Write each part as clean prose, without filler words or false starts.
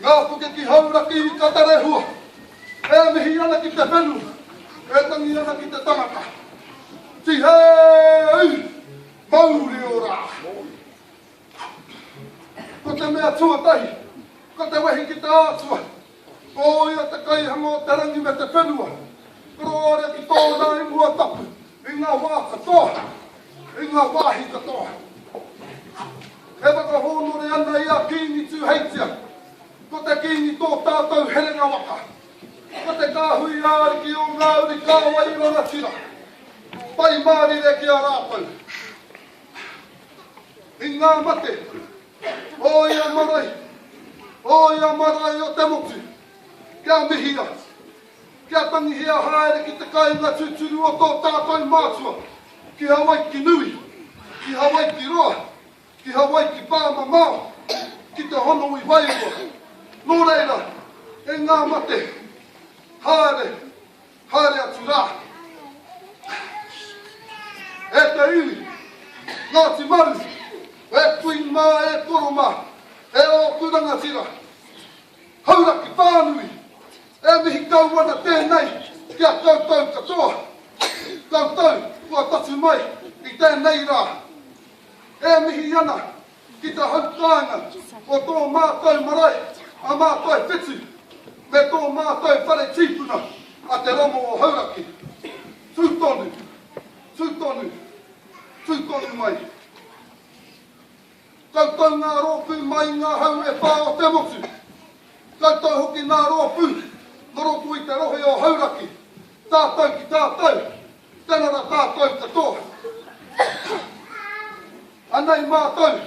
Ngā puke ki Hauraki i Katarehua, e mihi ana ki te whenua, e tangi ana ki te tangata. Tihei! Mauri ora! Ko te mea tuatahi, ko te wehi ki te Atua, ko ia te kaihanga o te rangi me te whenua, korōria ki tōna ingoa tapu i ngā wā katoa, i ngā wāhi katoa. E whakahōnore ana i a Kīngi Tūheitia, ko te Kīngi tō tātou herenga waka, ko te kāhui āriki o ngā uri kāwai rangatira, pai mārire ki a rātou. I ngā mate o ia marae, o ia marae o te motu, kia mihia, kia tangihia haere ki te kāinga tūturu o tō tātou mātua, ki Hawaiki nui, ki Hawaiki roa, ki Hawaiki pāmamao, ki te hono i wairua. Nō reira, e ngā mate, haere, Haere atu rā. E te iwi, Ngāti Maru, e kui mā, e koro mā, e ōku rangatira, Hauraki whānui, e mihi kau ana tēnei ki a koutou katoa, koutou kua tatū mai i tēnei rā. E mihi ana ki te hau kāinga o tō mātou marae a Mātai Whetu me tō mātou whare tīpuna a Te Ramo o Hauraki. Tū tonu, tū tonu, tū tonu mai. Koutou ngā rōpū mai i ngā hau e whā o te motu. Koutou hoki ngā rōpū nō roto i te rohe o Hauraki. Tātou ki tātou, tēnā rā tātou katoa. Anei mātou,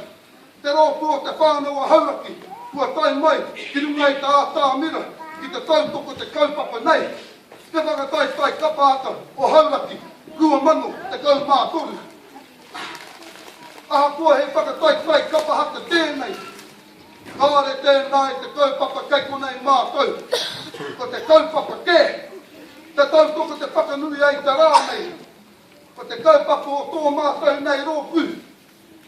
te rōpū o Te Whānau a Hauraki, kua tae mai ki runga i te ātamira ki te tautoko te kaupapa nei, Te Whakataetae Kapa Ata o Hauraki 2013. Ahakoa he whakataetae kapa haka tēnei, kāore tēnā i te kaupapa kei konei mātou. Ko te kaupapa kē, te tautoko te whakanui ai te rā nei, Ko te kaupapa o tō mātou nei rōpū,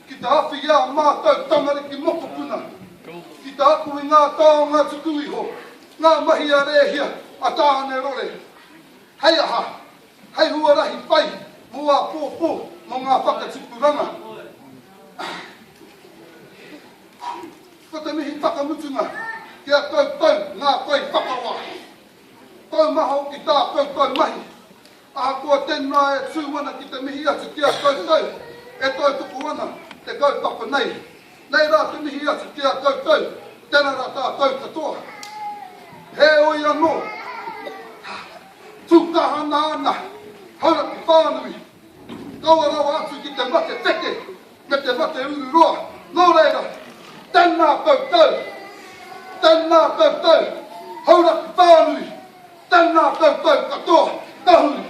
ki te awhi i ā mātou tamariki mokopuna, ki te ako i ngā taonga tuku iho, ngā mahi a Rēhia, a Tāne Rore. Hei aha? Hei huarahi pai mō āpōpō, mō ngā whakatipuranga. Ko te mihi whakamutunga ki a koutou ngā kaiwhakawā. Taumaha hoki tā koutou mahi. Ahakoa tēnā e tū ana ki te mihi atu ki a koutou e tautoko ana te kaupapa nei. Nei rā te mihi atu ki a koutou, tēnā rā tātou katoa. Heoi anō, tū kaha ana ana Hauraki whānui, kaua rawa atu ki te mate wheke me te mate ururoa. Nō reira, tēnā koutou, tēnā koutou, Hauraki whānui, Tēnā koutou katoa, tahuri.